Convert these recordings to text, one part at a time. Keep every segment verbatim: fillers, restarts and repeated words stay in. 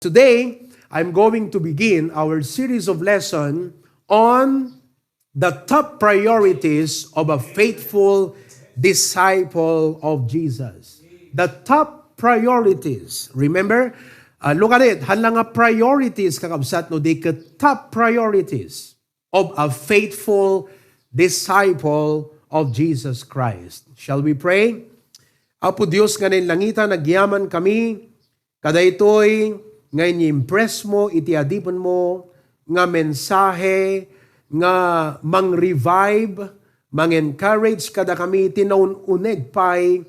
Today, I'm going to begin our series of lesson on the top priorities of a faithful disciple of Jesus. The top priorities. Remember? Uh, look at it. Haan la nga priorities, kakabsat, no? Di ket top priorities of a faithful disciple of Jesus Christ. Shall we pray? Apo Dios nga nainlangitan, agyaman kami kadaytoy nga ini-impress mo iti adipenmo nga mensahe nga mang-revive, mang-encourage kadakami iti naun-uneg pay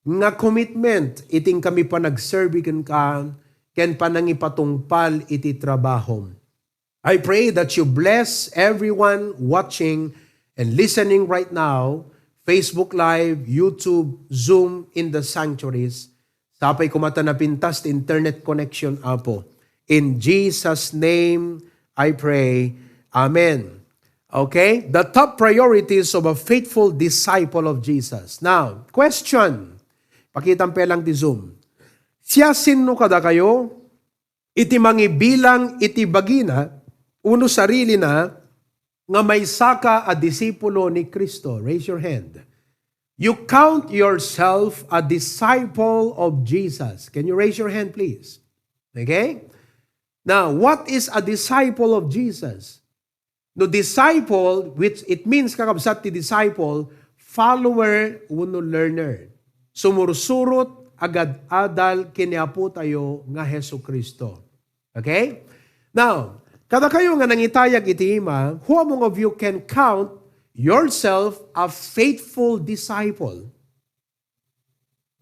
nga commitment iti inkami panagserbi kenka ken panangipatungpal iti trabahom. I pray that you bless everyone watching and listening right now, Facebook Live, YouTube, Zoom, in the sanctuaries. Sapay koma ta napintas ti internet connection, Apo. In Jesus' name, I pray. Amen. Okay? The top priorities of a faithful disciple of Jesus. Now, question. Pakita pay lang ti Zoom. Siasino kadakayo iti mangibilang iti bagina wenno sarilina nga maysaka a disipulo ni Cristo? Raise your hand. You count yourself a disciple of Jesus. Can you raise your hand, please? Okay? Now, what is a disciple of Jesus? No disciple, which it means, kakabsat, ti disciple, follower wenno learner. Sumursurot, agad-adal ken ni Apotayo nga Jesu-Cristo. Okay? Now, kadakayo nga nangitayag iti ima, who among of you can count yourself a faithful disciple?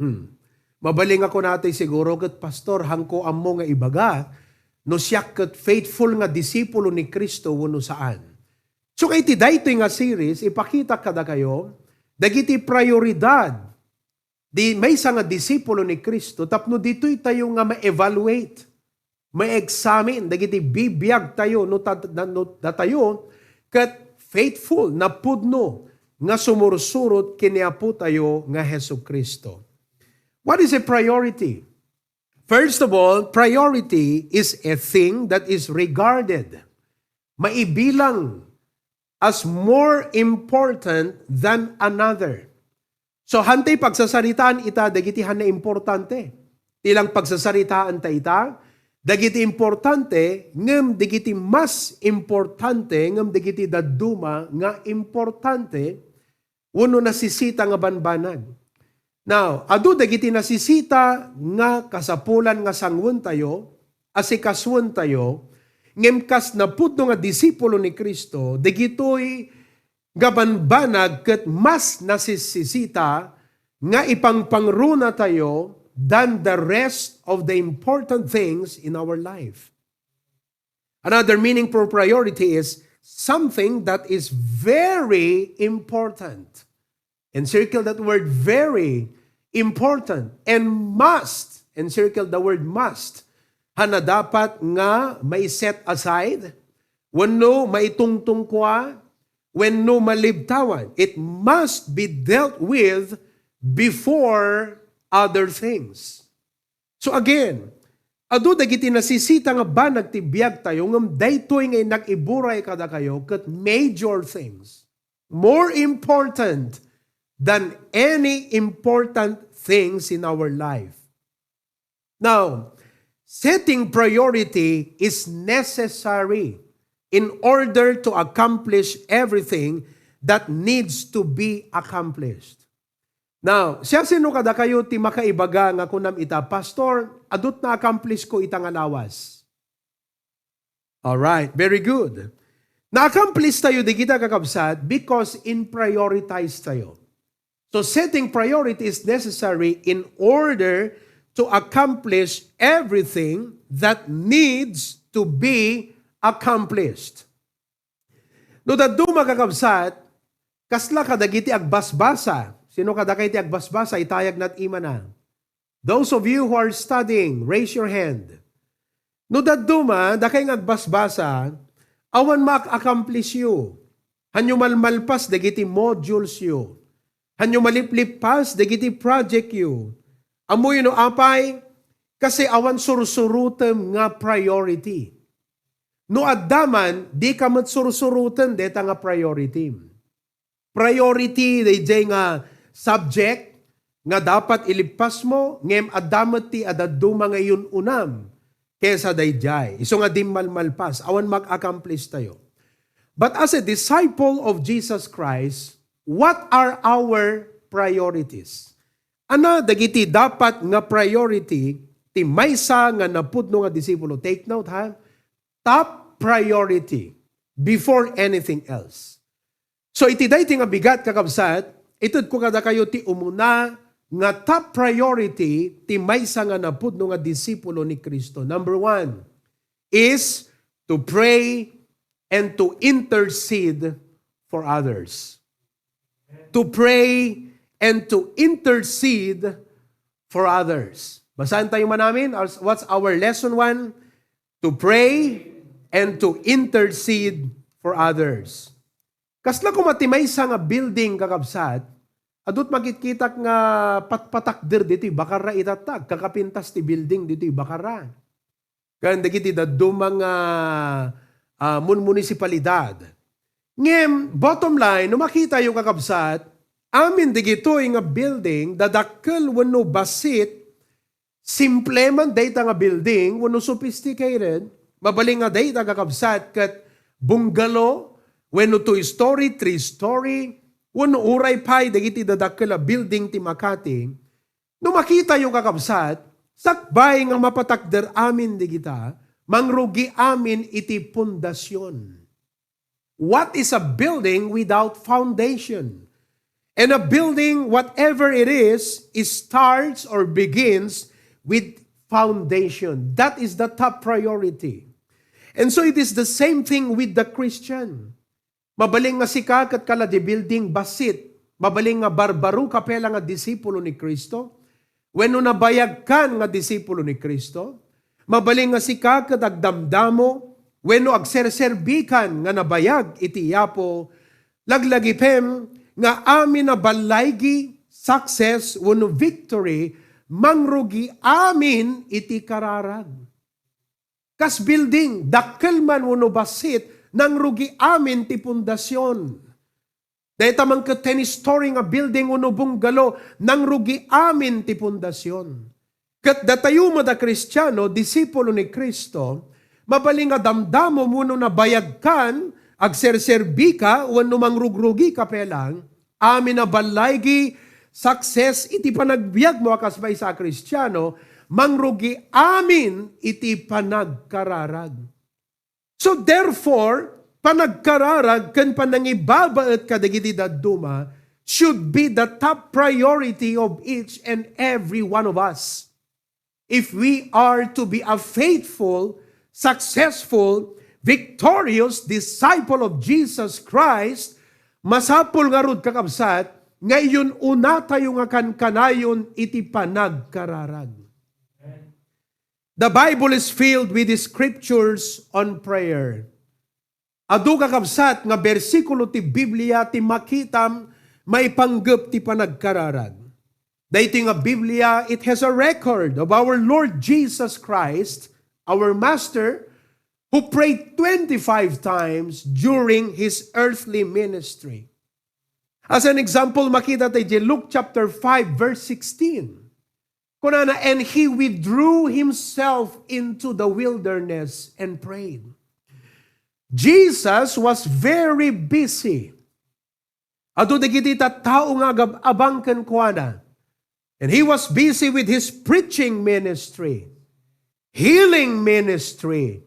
Hmm. Mabalin nga kunatay siguro ket, "Pastor, haanko ammo nga ibaga no siak ket faithful nga disipulo ni Cristo wenno saan." So, iti daytoy nga series, ipakita kadakayo dagiti prioridad di maysa nga disipulo ni Cristo tapno ditoy tayo nga ma-evaluate, ma-examine dagiti bibiag tayo no ta-, no datayo ket faithful, napudno nga sumursurot ken ni Apo tayo nga Jesu-Cristo. What is a priority? First of all, priority is a thing that is regarded, maibilang as more important than another. So, hantay pagsasaritaan ita dagiti han naimportante. Ti lang pagsasaritaan ta ita dagiti importante, ngem dagiti mas importante, ngem dagiti dadduma nga importante, wenno nasisita nga banbanag. Now, adu dagiti nasisita nga kasapulan nga sanguen tayo, asikasuen tayo, ngem kas napudno nga disipulo ni Cristo, dagitoy nga banbanag ket mas nasisisita nga ipangpangruna tayo than the rest of the important things in our life. Another meaning for priority is something that is very important. Encircle that word, very important, and must. Encircle the word must. Hana dapat nga mai-set aside, wenno maitungtungkua, wenno malibtawan. It must be dealt with before other things. So again, adu dagiti nasisita nga banag ti biag tayo, ngem daytoy nga innak iburay kadakayo ket major things, more important than any important things in our life. Now, setting priority is necessary in order to accomplish everything that needs to be accomplished. Now, siasino kadakayo ti makaibaga nga kunam ita, "Pastor, adut na-accomplish ko ita nga lawas." All right, very good. Na-accomplish tayo dagita, kakabsat, because in-prioritize tayo. So setting priority is necessary in order to accomplish everything that needs to be accomplished. No dadduma, kakabsat, kasla kadagiti agbasbasa. Sino kadakayo ti agbasbasa? Itayag nat imana. Those of you who are studying, raise your hand. No dadduma, dakay nga agbasbasa, awan maak-accomplish yo. Hanyo malmalpas dagiti modules yo. Hanyo maliplippas dagiti project yo. Ammoyo no apay, Kasi awan sursurutem nga priority. No adda man, dika met sursuruten deta nga priority. Priority daydiay nga subject nga dapat ilippasmo, ngem adda met ti adadduma nga iyun-unam kesa daydiay. Isu nga dimmalmalpas, awan mag-accomplish tayo. But as a disciple of Jesus Christ, what are our priorities? Ania dagiti dapat nga priority ti maysa nga napudno nga disipulo? Take note, ha? Top priority before anything else. So, iti daytoy nga bigat, kakabsat, itedko kadakayo ti umuna nga top priority ti maysa nga napudno nga disipulo ni Cristo. Number one is to pray and to intercede for others. To pray and to intercede for others. Basahan tayo man amin. What's our lesson one? To pray and to intercede for others. Kasla koma ti maysa nga building, kakabsat, adut makitkitak nga patpatakder ditoy bakarra itatta, agkakapintas ti building ditoy bakarra. Ken dagiti dadduma nga, ah, mun-, munisipalidad. Ngem, bottom line, no makitayo, kakabsat, amin dagitoy nga building, dadakkel wenno bassit, simple man dayta nga building wenno sophisticated, mabalin nga dayta, kakabsat, ket bungalow wenno two-story, three-story, wenno uray pay dagiti dadakkel a building ti Makati, no makitayo, kakabsat, sakbay nga mapatakder amin dagita, mangrugi amin iti pundasyon. What is a building without foundation? And a building, whatever it is, it starts or begins with foundation. That is the top priority. And so it is the same thing with the Christian. Mabalin nga sika ket kala di building bassit. Mabalin nga barbaro ka pay la nga disipulo ni Cristo. Wenno nabayagkan nga disipulo ni Cristo. Mabalin nga sika ket agdamdamo wenno agserserbikan nga nabayag iti Apo, laglagipem nga amin a ballaygi, success wenno victory, mangrugi amin iti kararag. Kas building, dakkel man wenno bassit, nangrugi amin ti pundasyon. Dayta man ket ten-story nga building wenno bungalow, nangrugi amin ti pundasyon. Ket datayo met a Kristiano, disipulo ni Cristo, mabalin nga damdamom wenno nabayagkan, agserserbika wenno mangrugrugika pay lang, amin a ballaygi, success iti panagbiagmo a kas maysa a Kristiano, mangrugi amin iti panagkararag. So therefore, panagkararag ken panangibabaet kadagiti dadduma should be the top priority of each and every one of us. If we are to be a faithful, successful, victorious disciple of Jesus Christ, masapul ngarud, kakabsat, nga iyun-una tayo nga kankanayon iti panagkararag. The Bible is filled with the scriptures on prayer. Adu, kakabsat, nga bersikulo ti Biblia ti makitam maipanggep ti panagkararag. Daytoy nga Biblia, it has a record of our Lord Jesus Christ, our Master, who prayed twenty-five times during his earthly ministry. As an example, makita tayo di Luke chapter five, verse sixteen. Kunana, "And he withdrew himself into the wilderness and prayed." Jesus was very busy. Adu dagiti tattao nga agab-abang kenkuana. And he was busy with his preaching ministry, healing ministry,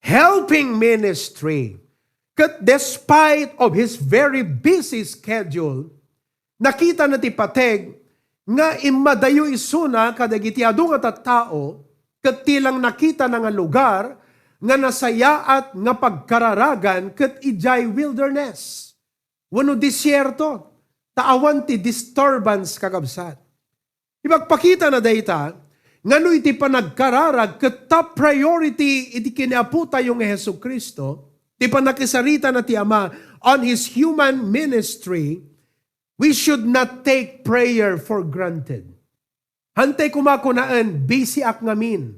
helping ministry. Ket despite of his very busy schedule, nakitana ti pateg nga immadayo isuna kadagiti adu nga tattao, ket ti lang nakitana nga lugar nga nasayaat nga pagkararagan ket idiay wilderness wenno desierto, ta awan ti disturbance, kakabsat. Ipagpakitana dayta nga no iti panagkararag ket top priority iti kiniapotayo nga Jesu-Cristo, ti pannakisaritana ti Ama on his human ministry, we should not take prayer for granted. Hantay koma kunaen, busy ak ngamin.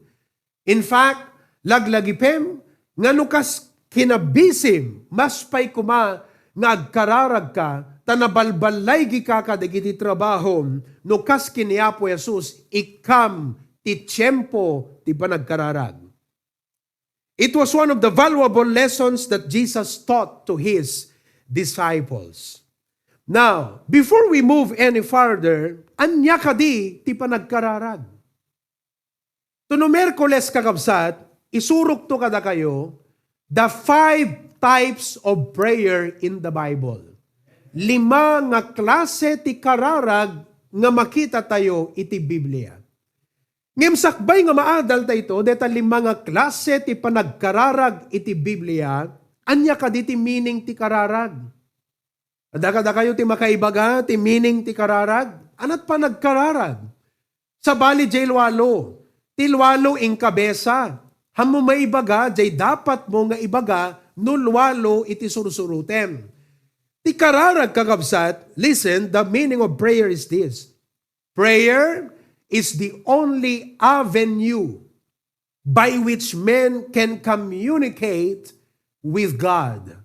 In fact, laglagipem nga no kas kinabisim, mas pay koma nga agkararagka, ta nabalballaygika kadagiti trabahom, no kas ken ni Apo Jesus, ikkam ti tiempo ti panagkararag. It was one of the valuable lessons that Jesus taught to his disciples. Now, before we move any further, ania kadi ti panagkararag? To no Miyerkules, kakabsat, isurokto kadakayo the five types of prayer in the Bible. Lima nga klase ti kararag nga makita tayo iti Biblia. Ngem sakbay nga maadal daytoy, deta lima nga klase ti panagkararag iti Biblia, ania kadi ti meaning ti kararag? Adda kadakayo ti makaibaga ti meaning ti kararag? Ania ti panagkararag? Sabali, diay lualo. Ti lualo inkabesa. Ammo maibaga, diay dapat mo nga ibaga no lualo iti sursurotem. Ti kararag, kakabsat, listen, the meaning of prayer is this. Prayer is the only avenue by which men can communicate with God.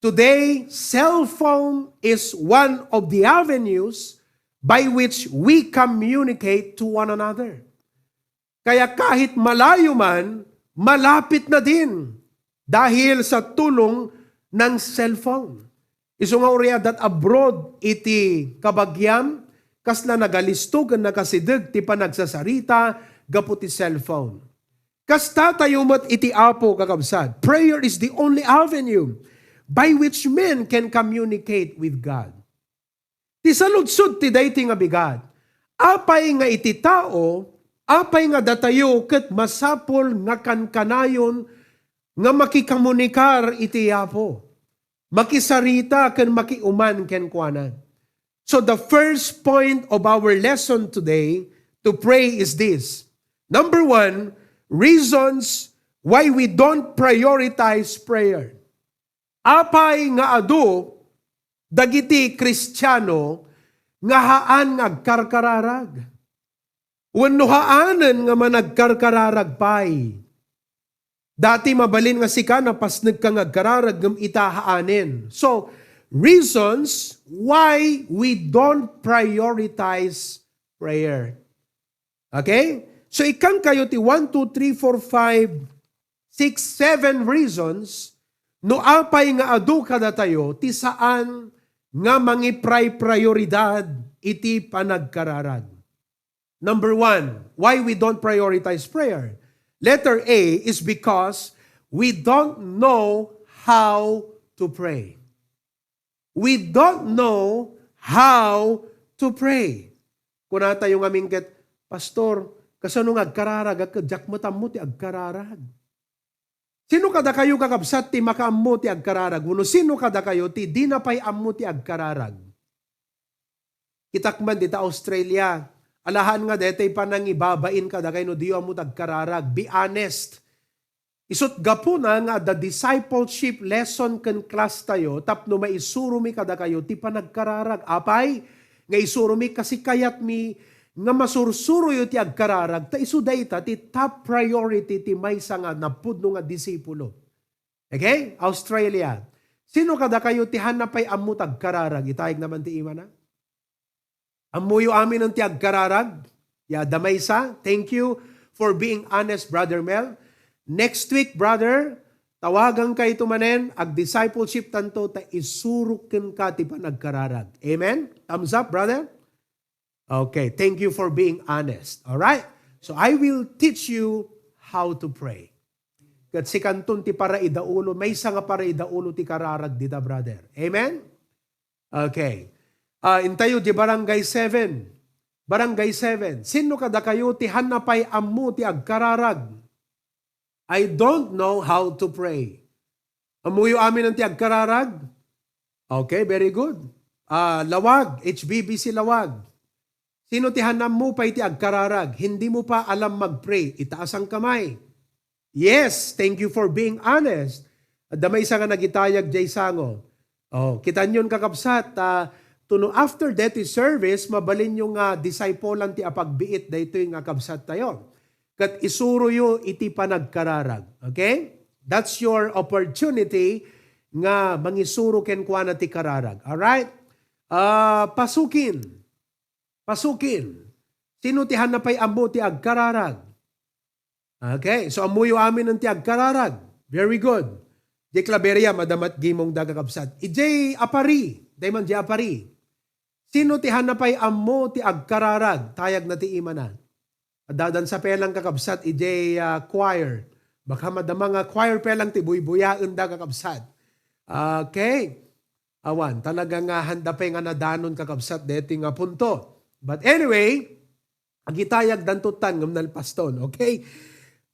Today, cell phone is one of the avenues by which we communicate to one another. Kaya kahit malayo man, malapit na din dahil sa tulong ng cellphone. Isu nga uray adda abroad iti kabagiam, kasla nagalisto ken nakasideg ti panagsasarita gapu ti cellphone. Kasta tayo met iti Apo, kakabsat. Prayer is the only avenue by which men can communicate with God. Ti saludsod ti daytoy nga bigat, apay nga iti tao, apay nga datayo ket masapul nga kankanayon nga makikamunikar iti Apo, makisarita ken makiuman kenkuana? So the first point of our lesson today to pray is this. Number one, reasons why we don't prioritize prayer. Apay nga adu dagiti Kristiano nga haan nga agkarkararag? Wenno haanen nga managkarkararag pay? Dati mabalin nga sika napasnekka nga agkararag ngem ita haanen. So, reasons why we don't prioritize prayer. Okay? So, ikkankayo ti one, two, three, four, five, six, seven reasons no apay nga adu kadatayo ti saan nga mangipriority iti panagkararag. Number one, why we don't prioritize prayer? Letter A is because we don't know how to pray. We don't know how to pray. Kunatayo ngamin ket, "Pastor, kasano nga agkararagak ket diak met ammo ti agkararag?" Sino kadakayo, kakabsat, ti makaammo ti agkararag? Wenno sino kadakayo ti dina pay ammo ti agkararag? Kitak man dita Australia, alahan nga daytoy panangibabain kadakayo no diyo ammo ti agkararag. Be honest. Isut' gapuna nga adda discipleship lesson ken class tayo tapno maisuromi kadakayo ti panagkararag. Apay, nga isuromi kasi kayatmi nga masursuroyo ti agkararag, ta isu dayta ti top priority ti maysa nga napudno nga disipulo. Okay? Australia. Sino kadakayo ti haanna pay ammo ti agkararag? Itayeg naman ti imana. Ammoyo amin ti agkararag? Ya, da maysa. Thank you for being honest, Brother Mel. Next week, brother, tawagan kayto manen, ag-discipleship tanto, ta isurok kenka ti panagkararag. Amen? Thumbs up, brother? Okay, thank you for being honest. All right? So I will teach you how to pray. Ket sikanton ti paraidaulo, maysa nga paraidaulo ti kararag dita, brother. Amen? Okay. Ah, intayo di Barangay seven. Barangay seven. Sino kadakayo ti haanna pay ammo ti agkararag? I don't know how to pray. Ammoyo amin ti agkararag? Okay, very good. Ah, Lawag, H B B C Lawag. Sino ti haanna ammo pay ti agkararag? Hindi mo pa alam mag-pray. Itaas ang kamay. Yes, thank you for being honest. Adda maysa nga nagitayag diay sango. Oh, kitanyon, kakabsat, ah, to no after deti service, mabalinyo nga disciple-an ti apagbiit daytoy nga kabsattayo. Ket isuroyo iti panagkararag. Okay? That's your opportunity nga mangisuro kenkuana ti kararag. Alright? Ah, pasukin. Pasukin. Sino ti hanna pay ammo ti agkararag? Okay, so ammoyo amin ti agkararag. Very good. Di Claveria, madamat gimong daga kabsat. Ijay apari, dayman di apari. Sino ti hanna pay ammo ti agkararag? Tayag na ti imana. Dadan sa pelang kakabsat, ijay ah, choir. Baka madama nga choir pelang ti buybuyaen da kakabsat. Okay. Awan, talaga nga handa pay nga nadanon kakabsat deti nga punto. But anyway, agitayag danto tan ngem nalpaston, okay?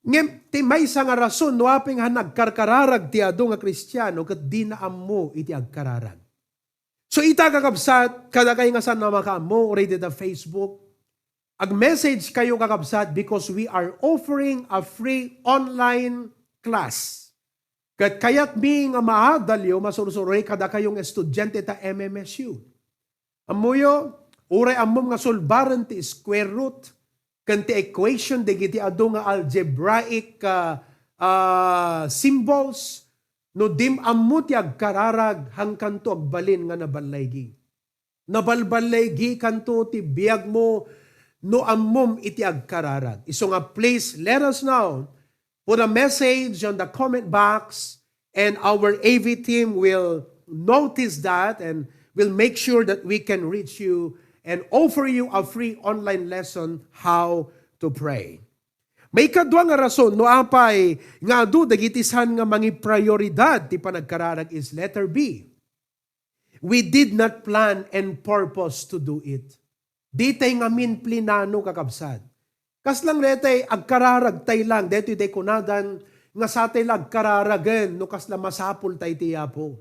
Ngem ti maysa nga rason no apay nga nagkarkararag ti adu nga Kristiano ket dina ammo iti agkararag. So ita kakabsat, kadakay nga saan a makaammo, read it on Facebook. Ag-message kayo kakabsat because we are offering a free online class. Ket kayatmi nga maadalyo, masursuroy kadakayong estudiante ta M M S U. Ammoyo, uray ammom nga sulbaren ti square root ken ti equation dagiti adu nga algebraic ah, ah, symbols, no dim ammo ti agkararag, hankanto agbalin nga naballaygi. Nabalballaygi kanto ti biagmo no ammom iti agkararag. Isu nga, please let us know. Put a message on the comment box, and our A V team will notice that and will make sure that we can reach you and offer you a free online lesson how to pray. Maikadua nga rason no apay nga adu dagiti saan nga mangiprioridad ti panagkararag is letter B. We did not plan and purpose to do it. Ditay ngamin plinano, kakabsat. Kas lang detay agkararagtay lang, detoy day kunadan nga satay la agkararagen no kasla masapul tay ti Apo.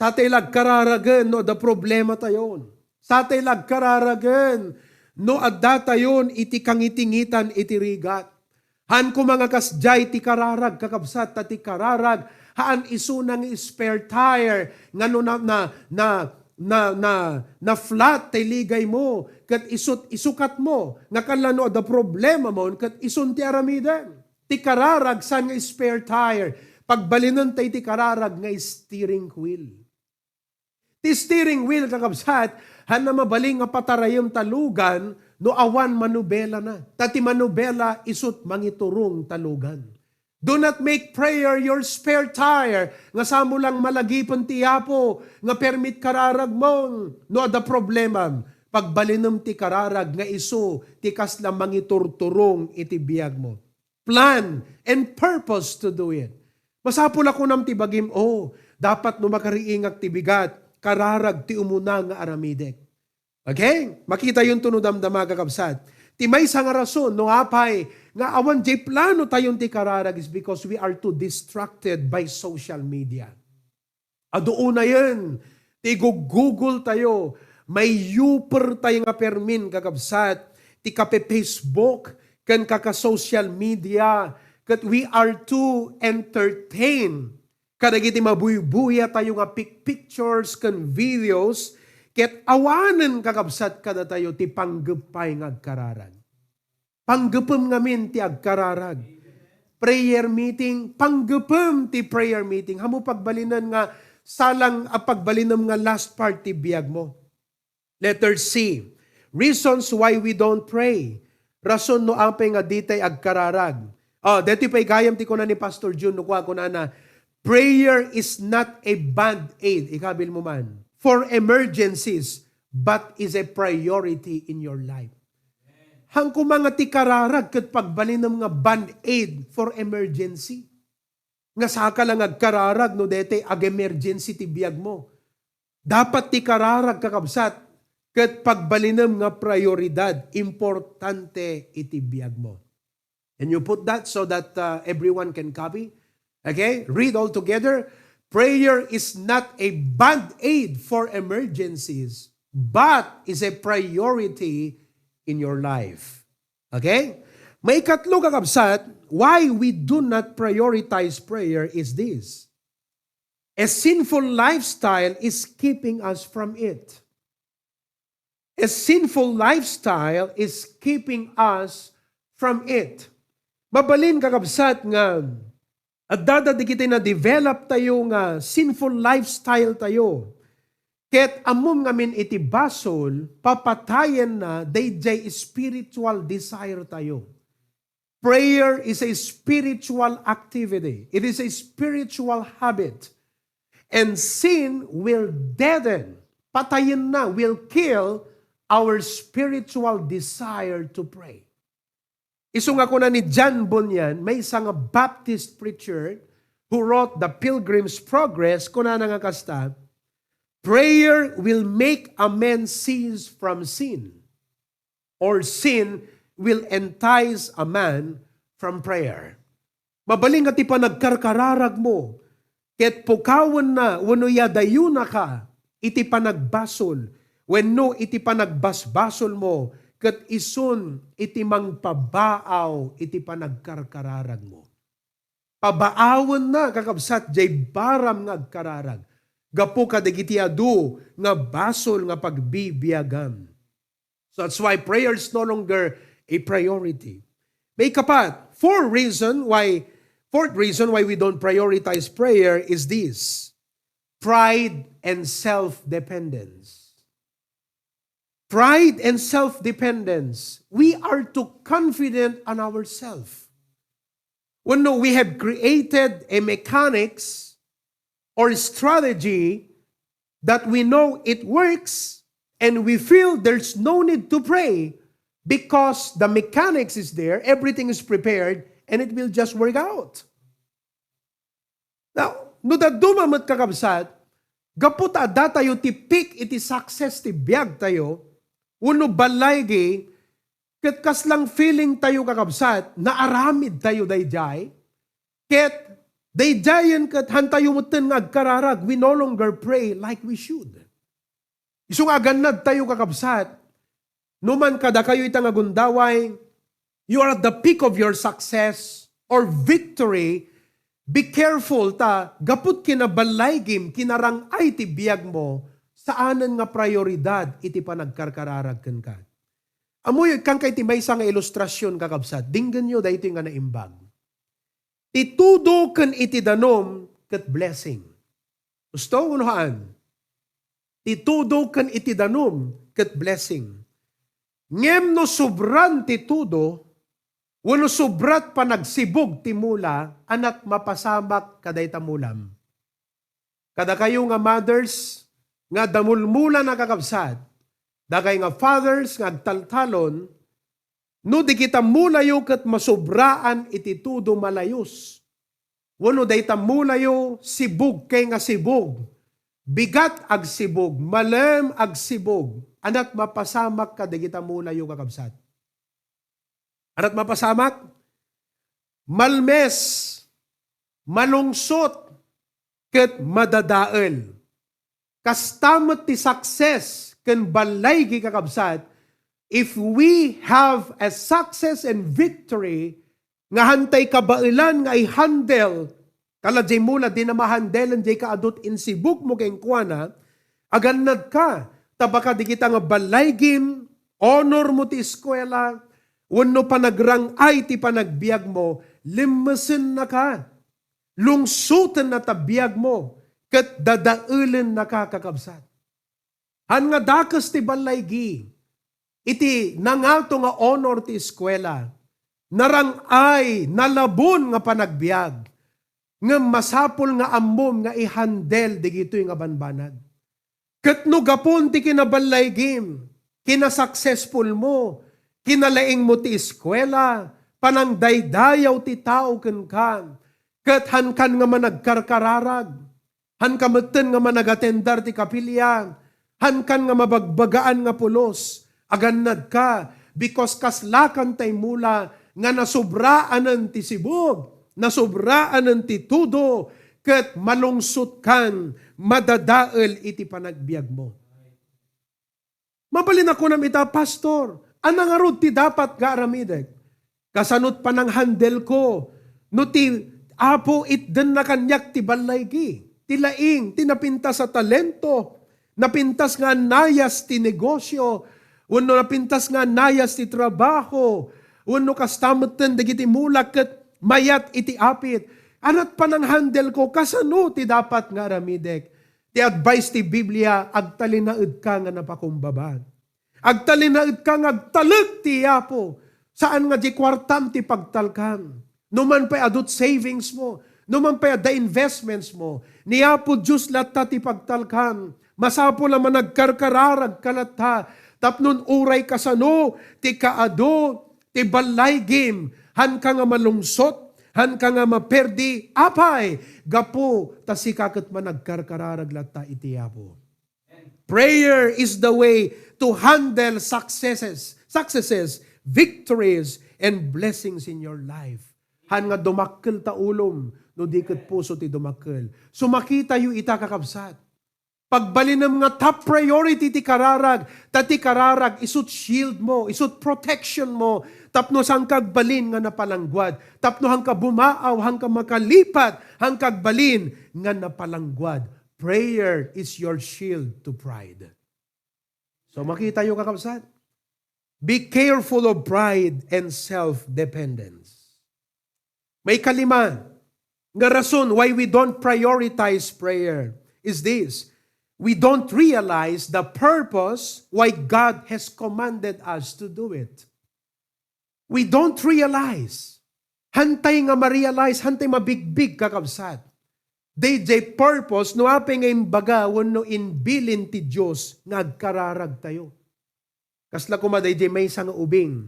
Satay la agkararagen no adda problema tayon. Satay la agkararagen no adda tayon iti kangitingitan iti rigat. Haan koma nga kasdiay ti kararag, kakabsat, ta ti kararag, haan isuna nga spare tire, nga no na, na, na, na, na, na flat tay ligay mo, ket isut, isukat mo, nga kalla no adda problema mon, ket isun ti aramiden. Ti kararag, saan nga spare tire, pagbalinen tay ti kararag nga steering wheel. Ti steering wheel, kakabsat, haan na mabalin nga patarayem ta lugan no awan manubelana. Ta ti manubela isut mangiturong ta lugan. Do not make prayer your spare tire, nga samo lang malagipen ti Apo nga permit kararag mo. No adda problemam, pagbalinem ti kararag nga isu ti kasla mangiturturong iti biag mo. Plan and purpose to do it. Masapul a kunam ti bagim, "Oh, dapat no makariingak ti bigat, kararag ti umuna nga aramidek." Okay? Makita yun to no damdama, kakabsat. Ti maysa nga rason, no apay, nga awan jay plano tayon ti kararag is because we are too distracted by social media. Adu unayen ti igugugol tayo, mayuper tayo nga permin, kakabsat, ti kape-Facebook ken kaka-social media, ket we are too entertained kadagiti mabuybuya tayo nga pic-, pictures ken videos, ket awanen, kakabsat, kadatayo ti panggep pay nga agkararag. Panggepem ngamin ti agkararag. Prayer meeting, panggepem ti prayer meeting. Haan mo pagbalinen nga salang a pagbalinem nga last part ti biag mo. Letter C, reasons why we don't pray. Rason no apay nga ditay agkararag. Oh, deti pay gayam ti kuna ni Pastor Jun, no kua kunana, "Prayer is not a band-aid," ikabil mo man, "for emergencies, but is a priority in your life." Haan koma nga ti kararag ket pagbalinem nga band-aid for emergency. Nga saka lang agkararag no dete ag-emergency ti biag mo. Dapat ti kararag, kakabsat, ket pagbalinem nga prioridad, importante iti biag mo. Can you put that so that uh, everyone can copy? Okay, read all together. Prayer is not a band-aid for emergencies, but is a priority in your life. Okay? Maikatlo, kakabsat, why we do not prioritize prayer is this. A sinful lifestyle is keeping us from it. A sinful lifestyle is keeping us from it. Mabalin, kakabsat, nga adda dagiti na-develop tayo nga sinful lifestyle tayo. Ket ammom ngamin iti basol, papatayenna daydiay spiritual desire tayo. Prayer is a spiritual activity. It is a spiritual habit. And sin will deaden, patayenna, will kill our spiritual desire to pray. Isu nga kuna ni John Bunyan, maysa nga Baptist preacher who wrote The Pilgrim's Progress, kunana nga kasta, "Prayer will make a man cease from sin, or sin will entice a man from prayer." Mabalin nga ti panagkarkararagmo, ket pukawenna wenno yadayonaka iti panagbasol wenno iti panagbasbasolmo, ket isun iti mangpabaaw iti panagkarkararagmo. Pabaawenna, kakabsat, jay baram nga agkararag gapu kadagiti adu nga basol nga pagbibiagam. So that's why prayer is no longer a priority. Maikapat, fourth reason why, fourth reason why we don't prioritize prayer is this: pride and self-dependence. Pride and self-dependence. We are too confident on ourselves. Wenno, we have created a mechanics or strategy that we know it works, and we feel there's no need to pray because the mechanics is there, everything is prepared, and it will just work out. Now, no dadduma met, kakabsat, gapu ta adda tayo ti peak iti success ti biag tayo, wenno ballaygi, ket kaslang feeling tayo, kakabsat, naaramid tayo daydiay, ket daydiayen ket han tayo metten nga agkararag, we no longer pray like we should. Isu nga agannad tayo, kakabsat, no man kadakayo ita nga gundaway, you are at the peak of your success or victory, be careful ta gaput kinaballaygim, kinarang-ay ti biagmo, saanen nga prioridad iti panagkarkararag kenka. Ammoyo, ikkan kay ti maysa nga ilustrasyon, kakabsat, dinggenyo daytoy nga naimbag. Ti tudo ken iti danum ket blessing. Husto wenno haan? Ti tudo ken iti danum ket blessing. Ngem no sobran ti tudo, wenno sobrat panagsibug ti mula, ania't mapasamak kadayta mulam? Kadakayo nga mothers, nga damulmula, kakabsat, dakay nga fathers nga agtaltalon, no dagita mulayo ket masobraan iti tudo, malayus, wenno dayta mulayo sibug kay nga sibug, bigat agsibug, malem agsibug, ania't mapasamak kadagita mulayo, kakabsat? Ania't mapasamak? Malmes, malungsot, ket madadael. Kasta met ti success ken ballaygi, kakabsat, if we have a success and victory nga hantay kabaelan nga i-handle, kala jay mula, dina mahandelen jay kaadut insibugmo kenkuana, agannadka, ta baka dagita nga ballaygim, honor mo ti eskuela, wenno panagrang-ay ti panagbiagmo, lemmesennaka, lungsotenna ta biagmo, ket dadaelennaka, kakabsat. Han nga dakes ti ballaygi iti nangato nga honor ti eskuela, narang-ay, nalabon nga panagbiag, ngem masapul nga ammom nga i-handle dagitoy nga banbanag. Ket no gapun ti kinaballaygim, kinasuccessful mo, kinalaing mo ti eskuela, panangdaydayaw ti tao kenka, ket hankan nga managkarkararag, hanka metten nga managatendar ti kapilya, hankan nga mabagbagaan nga pulos, agannadka, because kaslakan tay mula nga nasobraanen ti sibug, nasobraanen ti tudo, ket malungsotkan, madadael iti panagbiagmo. Mabalin a kunam ita, "Pastor, ania ngarud ti dapat nga aramidek? Kasano't pananghandle ko no ti Apo itdenna kaniak ti ballaygi, ti laing, ti napintas a talento, napintas nga annayas ti negosio, wenno napintas nga nayas ti trabaho, wenno kasta metten dagiti mulak ket mayat iti apit. Anat pananghandle ko, kasano ti dapat nga aramidek? Ti advice ti Biblia, agtalinaedka nga napakumbaba. Agtalinaedka nga agtalek ti Apo. Saan nga di kuartam ti pagtalkan. No man pay adut savings mo, no man pay adda investments mo, ni Apo Dios latta ti pagtalkan. Masapul a managkarkararag ka latta tapno uray kasano ti kaadu ti ballaygim, hanka nga malungsot, hanka nga maperdi, apay, gapu ta sika ket managkarkararag latta iti Apo. Prayer is the way to handle successes, successes, victories, and blessings in your life. Han nga dumakkel ta ulom, no di ket puso ti dumakkel. So makitayo ita, kakabsat. Pagbalinem nga top priority ti kararag, ta ti kararag isut shield mo, isut protection mo, tapno saan ka agbalin nga napalangguad, tapno hanka bumaaw, hanka makalipat, hanka agbalin nga napalangguad. Prayer is your shield to pride. So makitayo, kakabsat. Be careful of pride and self-dependence. May kalima nga rason why we don't prioritize prayer is this. We don't realize the purpose why God has commanded us to do it. We don't realize. Hantay nga ma-realize, hantay mabigbig, kakabsat. Dayjay purpose no apay nga imbaga wenno imbilin ti Dios nga agkararagtayo. Kasla koma dayjay maysa nga ubing.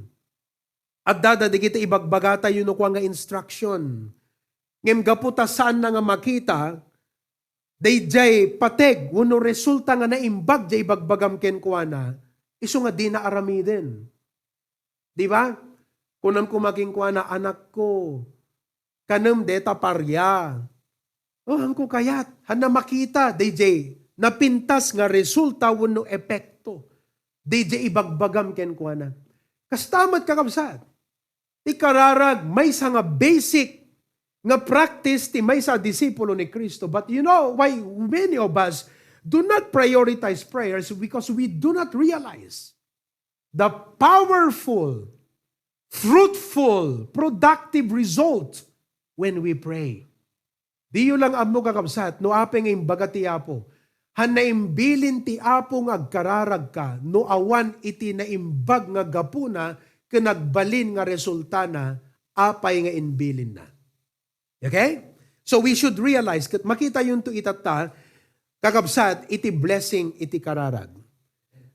Adda dagiti ibagbagatayo no kua nga instruction. Ngem gapu ta saanna nga makita, dayjay pateg wenno resulta nga naimbag jay ibagbagam kenkuana, isu nga dina aramiden. Di ba? Kunam koma kenkuana, "Anakko, kanem deta paria." Oh, hanko kayat. Hanna makita, dayjay napintas nga resulta wenno epekto. Dayjay ibagbagam kenkuana. Kasta met, kakabsat. Ti kararag, maysa nga basic nga practice ti maysa a disipulo ni Cristo. But you know why many of us do not prioritize prayers? Because we do not realize the powerful, fruitful, productive result when we pray. Diyo lang ammo, kakabsat, no apay nga imbaga ti Apo. Han naimbilin ti Apo nga agkararagka, no awan iti naimbag nga gapuna ken agbalin nga resultana, apay nga imbilinna. Okay? So we should realize ket makitayonto itatta, kakabsat, iti blessing iti kararag.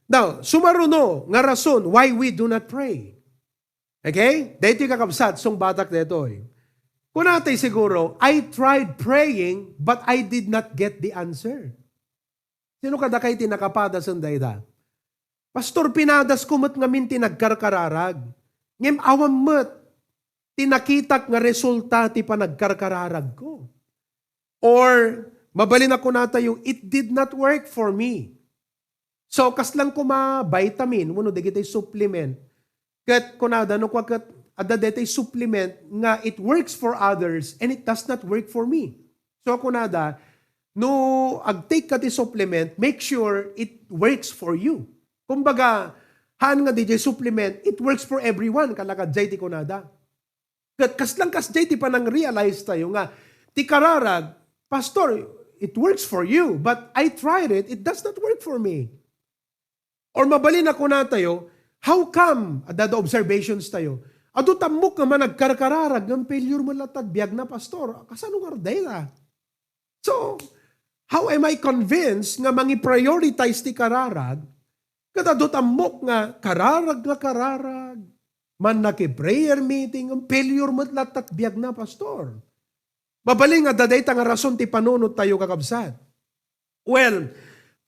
Now, sumaruno nga rason why we do not pray. Okay? Daytoy, kakabsat, sungbatak daytoy. Kunatay siguro, "I tried praying, but I did not get the answer." Sino kadakay ti nakapadasen dayta? "Pastor, pinadasko met ngamin ti nagkarkararag. Ngem awan met ti nakitak nga resulta ti panagkarkararagko." Or, mabalin a kunatayo, "It did not work for me." So, kasla koma vitamin, wenno dagiti supplement. Ket kunada, no kua ket adda daytoy supplement nga it works for others and it does not work for me. So, kunada, no agtake ka ti supplement, make sure it works for you. Kumbaga, haan nga dayjay supplement, it works for everyone, kalakadjay ti kunada. Ket kasla kasjay ti panang-realize tayo nga ti kararag, "Pastor, it works for you, but I tried it, it does not work for me." Or mabalin a kunatayo, "How come?" Adda observations tayo. "Adu ta ammok nga managkarkararag ngem failure met latta ti biagna, Pastor. Kasano nga dayta?" So, how am I convinced nga mangi-prioritize ti kararag? Ket adu ta ammok nga kararag nga kararag, mannaki-prayer meeting, ngem failure met latta ti biagna, Pastor. Mabalin nga adda dayta nga rason ti panunot tayo, kakabsat. Well,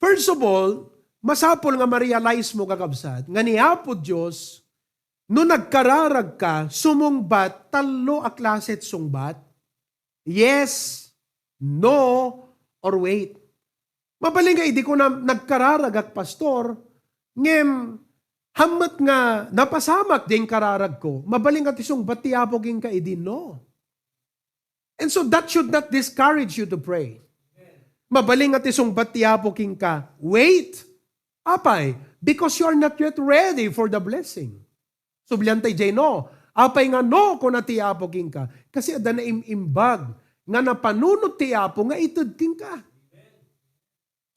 first of all, masapul nga ma-realize mo, kakabsat, nga ni Apo Dios, no nagkararag ka, sumungbat, tallo a klase ti sungbat. Yes, no, or wait. Mabalin nga idi ko na nagkararagak, Pastor, ngem hammet nga napasamak diay kararagko, mabalin nga ti sungbat ti Apo kenka idi no. And so that should not discourage you to pray. Mabalin nga ti sungbat ti Apo kenka, wait. Apay, Because you are not yet ready for the blessing. Sublian tay jay no. Apay nga no, kuna ti Apo kenka. Kasi adda naim-imbag nga napanunot ti Apo nga ited kenka.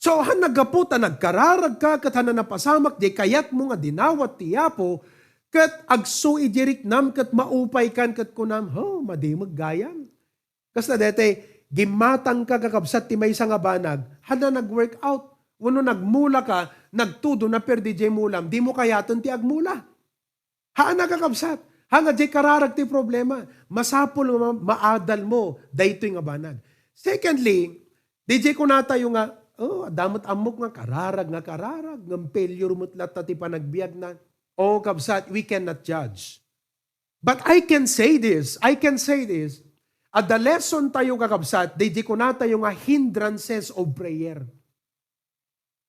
So, han naggapu ta nagkararagka, ket han napasamak jay kayatmo nga dinawat ti Apo, ket agsu idi riknam, ket maupay kan, ket kunam, "Ho, madimeg gayam." Kasta daytoy, gimmatangka, kakabsat, ti maysa nga banag, han nag-workout, wenno nagmula ka, nagtudo, naperdi jay mulam, dimo kayaten ti agmula. Haan a, kakabsat. Haan nga jay kararag ti problema. Masapul nga ma-, maadal mo daytoy nga banag. Secondly, di jay kunatayo nga, "Oh, adda met ammok nga kararag, nga kararag, ngem failure met latta ti panagbiagna." Oh, kabsat, we cannot judge. But I can say this, I can say this, adda lesson tayo, kakabsat, di jay kunatayo nga hindrances of prayer.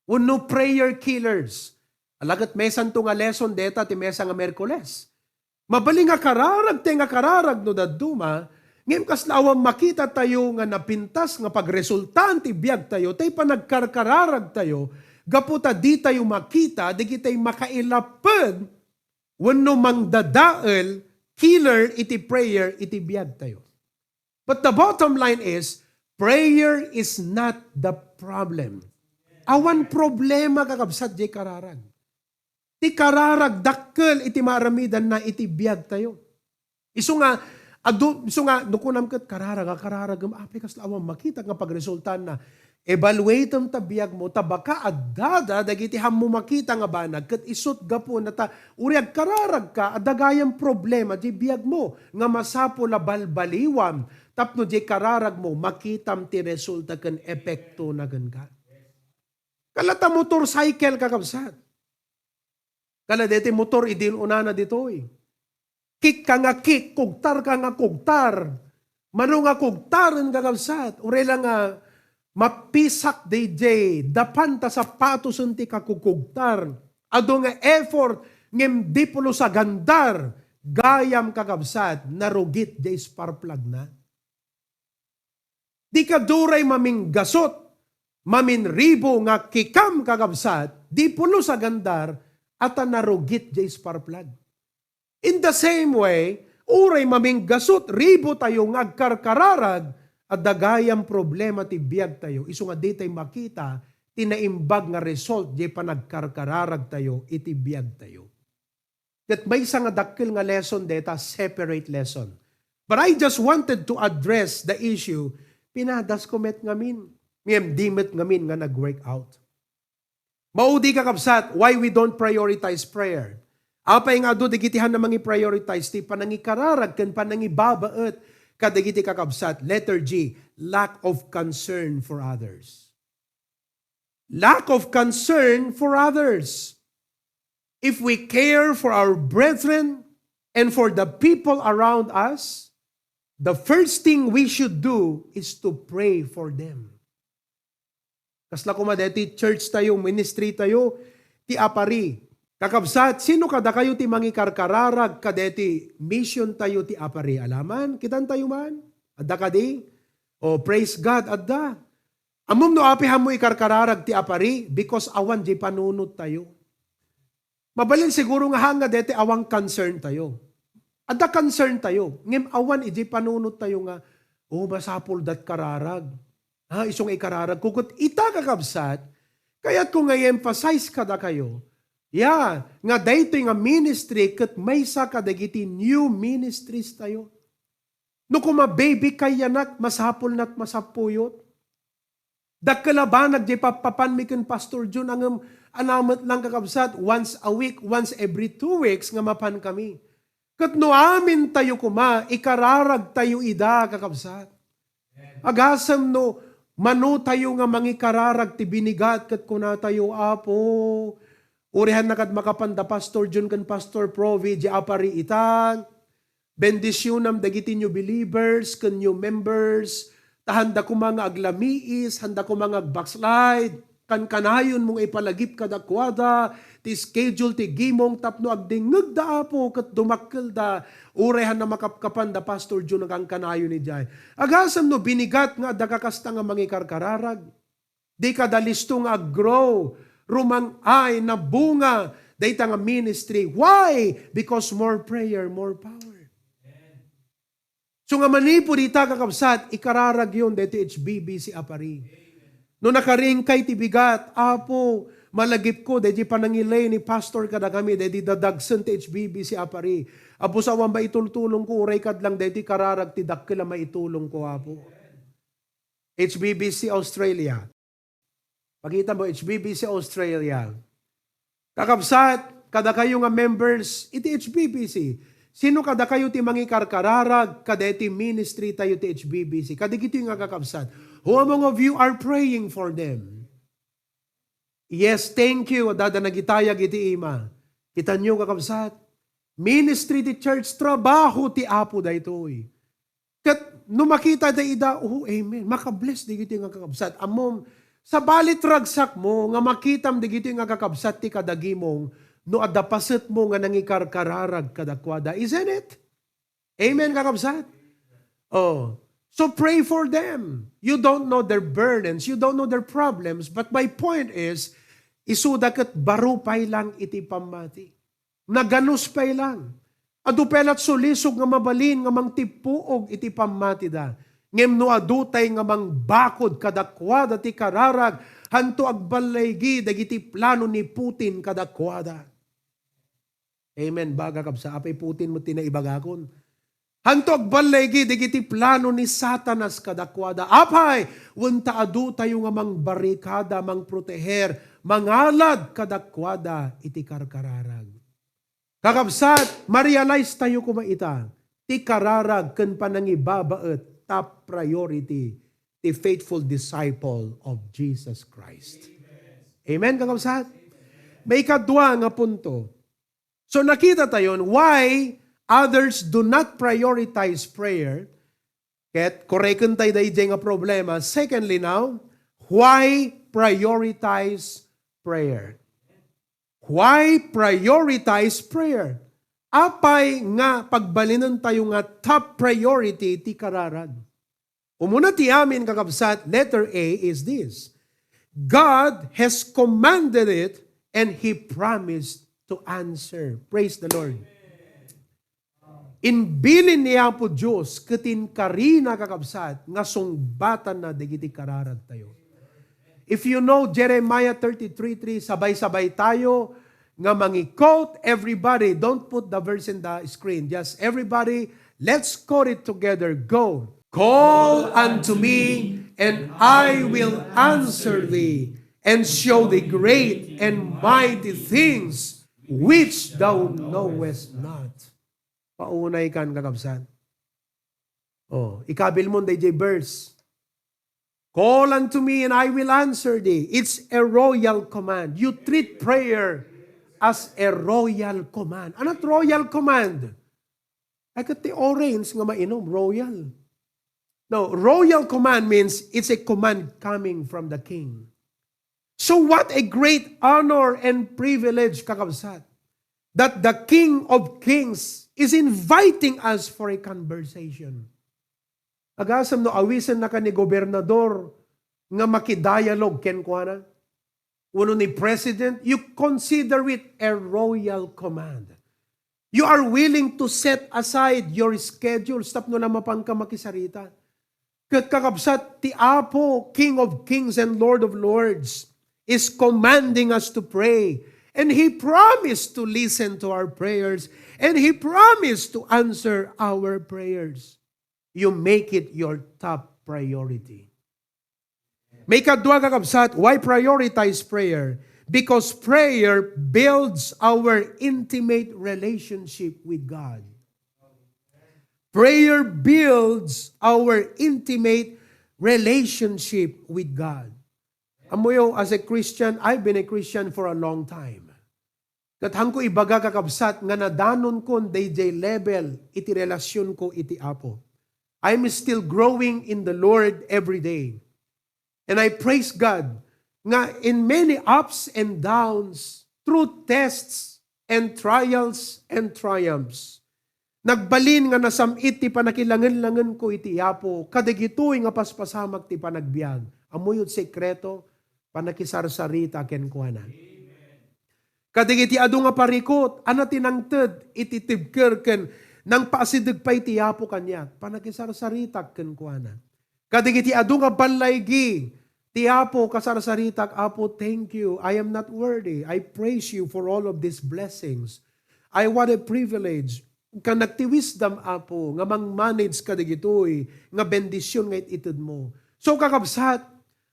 Wenno prayer killers. Ala ket maysanto nga lesson deta ti maysa nga Miyerkules. Mabalin nga kararag ti nga kararag no dadduma, ngem kasla awan makita tayo nga napintas nga pagresultaan ti biag tayo, tay panagkarkararag tayo, gapu ta di tayo makita dagitay makailaped wenno mangdadael, killer iti prayer iti biag tayo. But the bottom line is, prayer is not the problem. Awan problema, kakabsat, jay kararag. Ti kararag dakkel iti maaramidanna iti biag tayo. Isu nga, adu, isu nga, no kunam ket kararag, a kararag, apay kasla awan makita nga pagresultaanna. Evaluatem ta biagmo, ta baka addada dagiti hammo makita nga banag, ket isut gapuna ta uray agkararagka, adda gayam problema ti biagmo nga masapul a balbaliwam tapno diay kararagmo makitam ti resulta ken epektona kenka. Kala ta motorcycle, kakabsat. Kala deti motor idi unana ditoy. Kik ka nga kik, kugtar ka nga kugtar. Mano nga kugtaren, kakabsat? Uray la nga mapisak daydiay, dapan ta sapatosen ti kakukugtar. Adu nga effort, ngem di pulos a gandar, gayam, kakabsat, narugit diay spark plug na. Di ka duray maminggasut, maminribo nga kikam, kakabsat, di pulos a gandar, a ta narugit diay spark plug. In the same way, uray maminggasut ribo tayo nga agkarkararag, adda gayam problema ti biag tayo, isu nga di tay makita ti naimbag nga result diay panagkarkararag tayo iti biag tayo. Ket maysa nga dakkel nga lesson deta, separate lesson. But I just wanted to address the issue, pinadasko met ngamin, ngem di met ngamin nga nag-work out. Maudi, kakabsat, why we don't prioritize prayer. Apay nga adu dagiti han a mangi-prioritize ti panangikararag ken panangibabaet kadagiti kakabsat. Letter G, lack of concern for others. Lack of concern for others. If we care for our brethren and for the people around us, the first thing we should do is to pray for them. Kasla koma deti church tayo, ministry tayo, ti apari. Kakabsat, sino kadakayo ti mangikarkararag kadeti mission tayo ti apari? Alaman, kitan tayo man. Adda kadi? Oh, praise God, adda. Ammom no apay hammo ikarkararag ti apari? Because awan diay panunot tayo. Mabalin siguro nga haan nga deti awan concern tayo. Adda concern tayo, ngem awan idiay panunot tayo nga, "Oh, masapul dat kararag. Ha, isu nga ikararag ko." Ket ita, kakabsat, kayatko nga i-emphasize kadakayo, ya, nga daytoy nga ministry ket maysa kadagiti new ministries tayo. No koma baby kayanak, masapul nat masapuyot. Dakkel a banag diay pappapanmi ken Pastor Jun, ngem ania met lang, kakabsat, once a week, once every two weeks nga mapan kami. Ket no amin tayo koma, ikararag tayo ida, kakabsat. Agasem no mano tayo nga mangikararag ti binigat ket kuna tayo, "Apo, uray hanna kad makapan da Pastor Jun ken Pastor Provi diay apari ita." Bendisionam dagiti new believers ken new members, ta handa koma nga aglamiis, handa koma nga agbackslide. Kankanayonmo nga ipalagip kadakuada ti schedule ti gimong tapno agdingngegda, Apo, ket dumakkelda. Uray hanna makapkapan da Pastor Jun a kankanayon idiay. Agasem no binigat nga adda kakasta nga mangikarkararag. Di kada listo nga ag-grow. rumang-ay, nabunga dayta nga ministry. Why? Because more prayer, more power. So nga manipud ita, kakabsat, ikararagyon daytoy H B B C a pari. No nakaringkay ti bigat, Apo, malagipko daydi panangilay ni Pastor kadakami, daydi dadagsen ti H B B C a pari. Apo, sa awan maitultulongko, uray kad lang daytoy kararag ti dakkel a maitulongko, Apo. H B B C Australia. Pakita mo, H B B C Australia. Kakabsat, kadakayo nga members iti H B B C. Sino kadakayo ti mangikarkararag kadaytoy ministry tayo ti H B B C? Kadagitoy nga kakabsat. Who among of you are praying for them? Yes, thank you. Adda nagitayag iti ima. Kitanyo, kakabsat. Ministry ti church, trabaho ti Apo daytoy. Ket no makita da ida, oh, amen. Makabless digiti nga kakabsat. Ammom, sabali ti ragsakmo nga makitam digiti nga kakabsat ti kadagimong no adda pasetmo nga nangikarkararag kadakuada. Isn't it? Amen, kakabsat? Oh. So pray for them. You don't know their burdens, you don't know their problems, but my point is, isuda ket baro pay lang iti pammati. Naganus pay lang. Adu pay lat sulisog nga mabalin nga mangtippuog iti pammatida. Ngem no adu tay nga mangbakod kadakuada ti kararag, hanto agballaygi dagiti plano ni Putin kadakuada. Amen. Baga kabsa, apay Putin met ti naibagakon. Hanto agballaygi dagiti plano ni Satanas kadakuada. Apay, wen ta adu tayo nga mangbarikada, mangproteher, mangalad kadakuada iti karkararag. Kakabsat, ma-realize tayo koma ita, ti kararag ken panangibabaet top priority ti faithful disciple of Jesus Christ. Amen, kakabsat? Maikadua nga punto. So nakita tayon why others do not prioritize prayer. Ket koreken tayo daydiay nga problema. Secondly now, why prioritize prayer? Why prioritize prayer? Apay nga pagbalinen tayo nga top priority ti kararag? Umuna ti amin, kakabsat, letter A is this. God has commanded it and He promised to answer. Praise the Lord. Imbilin ni Apo Dios ket inkarina, kakabsat, nga sungbatanna dagiti kararag tayo. If you know Jeremiah thirty-three three, sabay-sabay tayo nga mangi-quote. Everybody, don't put the verse in the screen. Just everybody, let's quote it together. Go. "Call unto me, and I will answer thee, and show thee great and mighty things which thou knowest not." Paunay kan, kakabsat. Oh, ikabil mo daydiay verse. "Call unto me and I will answer thee." It's a royal command. You treat prayer as a royal command. Anat royal command? Ay, ket ti orange nga mainom, royal. No, royal command means it's a command coming from the king. So what a great honor and privilege, kakabsat, that the King of Kings is inviting us for a conversation. Agasem no awisennaka ni gobernador nga makidialogue kenkuana, wenno ni president, you consider it a royal command. You are willing to set aside your schedules tapno la mapanka makisarita. Ket kakabsat, ti Apo, King of Kings and Lord of Lords, is commanding us to pray. And He promised to listen to our prayers. And He promised to answer our prayers. You make it your top priority. Maikadua, kakabsat, why prioritize prayer? Because prayer builds our intimate relationship with God. Prayer builds our intimate relationship with God. Ammoyo, as a Christian, I've been a Christian for a long time. Ket haanko ibaga, kakabsat, nga nadanonkon daydiay level iti relasionko iti Apo. I'm still growing in the Lord every day. And I praise God nga in many ups and downs, through tests and trials and triumphs, nagbalin nga nasam-it ti panakilangen-langenko iti Apo kadagitoy nga paspasamak ti panagbiag. Ammoyo ti sekreto, Panakisarsarita kenkuana. Kadagiti adu nga parikut, ania ti nangted iti tibker ken nangpaasideg pay ti Apo kaniak? Panakisarsaritak kenkuana. Kadagiti adu nga ballaygi, ti Apo, kasarsaritak, "Apo, thank you. I am not worthy. I praise you for all of these blessings. I, what a privilege." Kanak ti wisdom, Apo, nga mang-manage kadagitoy nga bendision nga it-itedmo. So, kakabsat,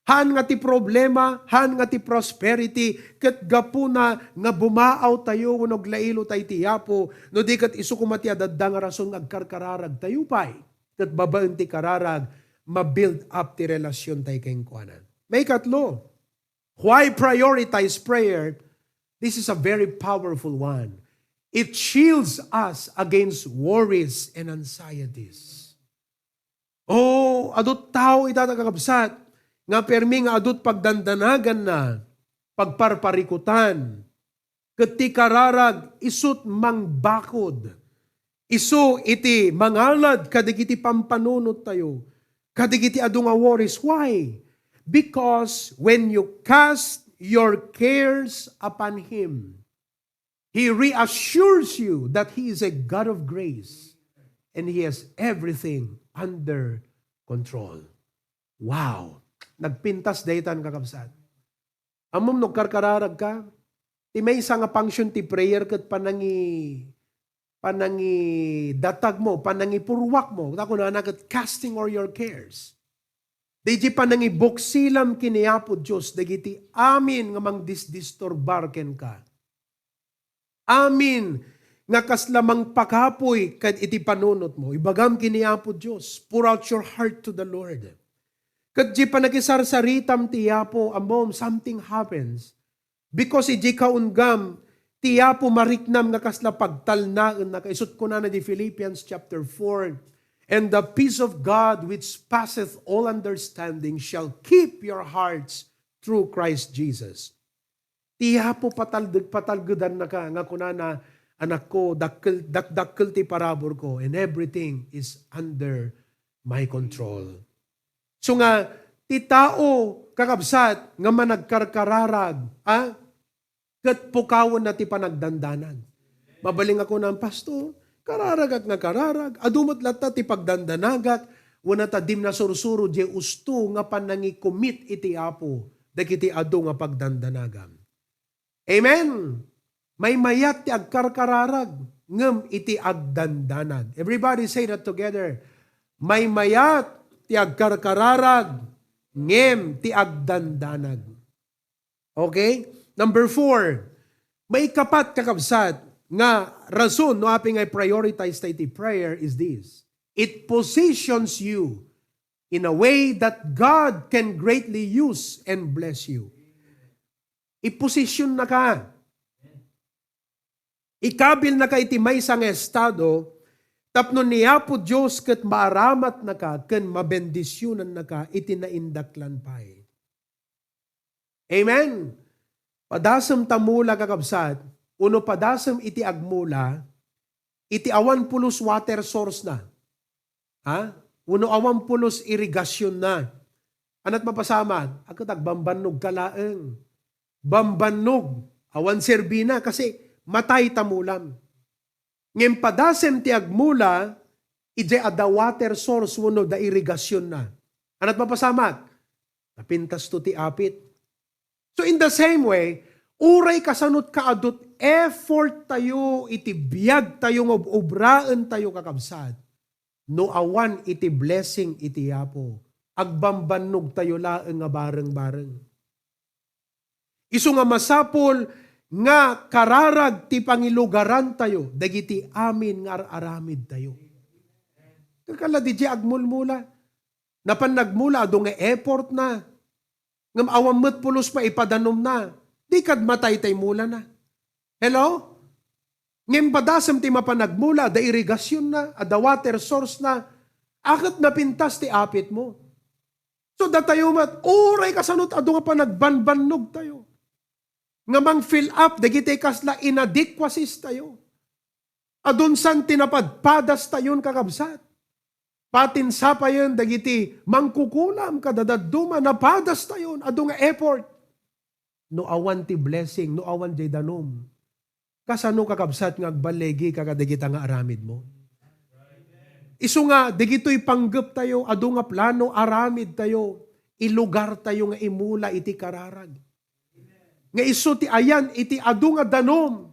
haan nga ti problema, haan nga ti prosperity, ket gapuna nga bumaaw tayo wenno aglailo tayo iti Apo, no di ket isu koma ti adda nga rason nga agkarkararag tayo pay, ket babaen ti kararag, ma-build up ti relasyon tayo kenkuana. Maikatlo, why prioritize prayer? This is a very powerful one. It shields us against worries and anxieties. Oh, adut tao ita, kakabsat, nga permi nga adut pagdandanaganna, pagparparikutan, ket ti kararag isut mangbakod. Isu iti mangalad kadagiti pampanunottayo, kadagiti adu nga worries. Why? Because when you cast your cares upon Him, He reassures you that He is a God of grace and He has everything under control. Wow! Nagpintas daytan, kakabsat. Ammom no agkarkararag ka, ti maysa nga function ti prayer ket panangi-, panangidatag mo, panangipurwak mo. Ta kunana ket, casting all your cares. Daydi panangibuksilam ken ni Apo Dios dagiti amin nga mangdisdisturbar kenka. Amin nga kasla mangpakapuy kad iti panunotmo. Ibagam ken ni Apo Dios, pour out your heart to the Lord. Ket di panakisarsaritam ti Apo, ammom, something happens. Because idi kaunggam, ti Apo mariknam nga kasla pagtalnaennaka. Isut kunana di Philippians chapter four, "And the peace of God which passeth all understanding shall keep your hearts through Christ Jesus." Ti Apo pataldeg-, patalgedannaka nga kunana, "Anakko, dakkel, dakdakkel ti paraburko, and everything is under my control." So nga, ti tao, kakabsat, nga managkarkararag, a, ket pukawenna ti panagdandanag. Mabalin nga kunam, "Pastor, kararagak nga kararag, adu met latta ti pagdandanagak, wenno ta dim nasursuro diay usto nga panangi-commit iti Apo dagiti adu nga pagdandanagam." Amen. Maymayat ti agkarkararag, ngem iti agdandanag. Everybody say that together. Maymayat ti agkarkararag, ngem ti agdandanag. Okay? Number four, maikapat, kakabsat, nga rason no apay nga i-prioritize tayo ti prayer is this. It positions you in a way that God can greatly use and bless you. Iposisionnaka. Ikabilnaka iti maysa nga estado tapno ni Apo Dios ket maaramatnaka ken mabendisionannaka iti naindaklan pay. Amen. Padasem ta mula, kakabsat, uno padasem iti agmula, iti awan pulos water source na. Ha? Uno awan pulos irigasion na. Anat mapasamak? Aket agbambannog ka laeng. Bambannog. Awan serbina kasi matay ta mulam. Ngem padasem ti agmula, idiay adda water source wenno da irigasion na. Anat mapasamak? Napintasto ti apit. So in the same way, uray kasanot kaadut effort tayo iti biag tayo nga ob-obraen tayo, kakabsat, no awan iti blessing iti Apo, agbambannog tayo laeng nga bareng-bareng. Isu nga masapul nga kararag ti pangilugaran tayo dagiti amin nga ar-aramid tayo. Kakala di agmulmula. Napan nagmula, adu nga effort na. Ngem awan met pulos maipadanumna. Di kad matay tay mulana. Hello? Ngem padasem ti mapan nagmula, adda irigasion na, adda water source na, aket napintas ti apit mo. So, datayo met, uray kasanot adu nga panagbanbannog tayo. Nga mang-fill up dagiti kasla inadequacies tayo. Adun san ti napadpadas tayon, kakabsat. Patin sapayen dagiti mangkukulam kada dadduma, napadas tayon, adu nga effort. no awan ti blessing, no awan jay danum, kasano, kakabsat, nga agballigi ka kadagita nga aramidmo? Isu nga, dagitoy panggeptayo, adu nga plano, aramidtayo, ilugartayo nga imula iti kararag. Nga isu ti ayan iti adu nga danum.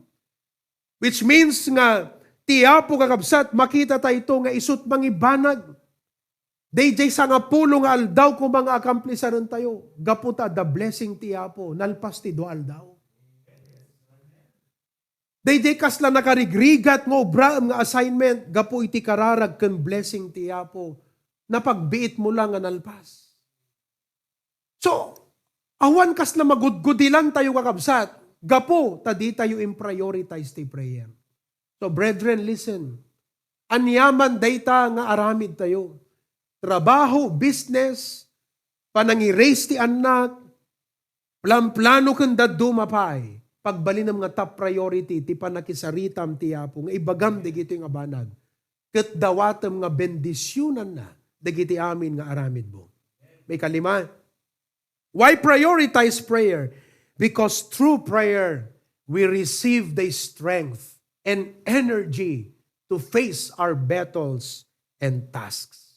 Which means nga ti Apo, kakabsat, makita tayo ito nga isut mangibanag. Dayjay sangapulo nga aldaw koma nga akamplisaran tayo. Gapu ta the blessing ti Apo, nalpas ti dua aldaw. Dayjay kasla nakarigrigat nga obraem nga assignment, gapu iti kararag ken blessing ti Apo, napagbiit mo lang nga nalpas. So, awan kasla magudgudilan tayo, kakabsat, gapu ta di tayo in-prioritize ti prayer. So, brethren, listen. Aniaman dayta nga aramid tayo. Trabaho, business, panangiraise ti annak, planplano ken dadduma pay. Pagbalinem nga top priority ti panakisaritam ti Apo nga ibagam dagitoy nga banag. Ket dawatem nga bendisionanna dagiti amin nga aramidmo. May kalima, why prioritize prayer? Because through prayer, we receive the strength and energy to face our battles and tasks.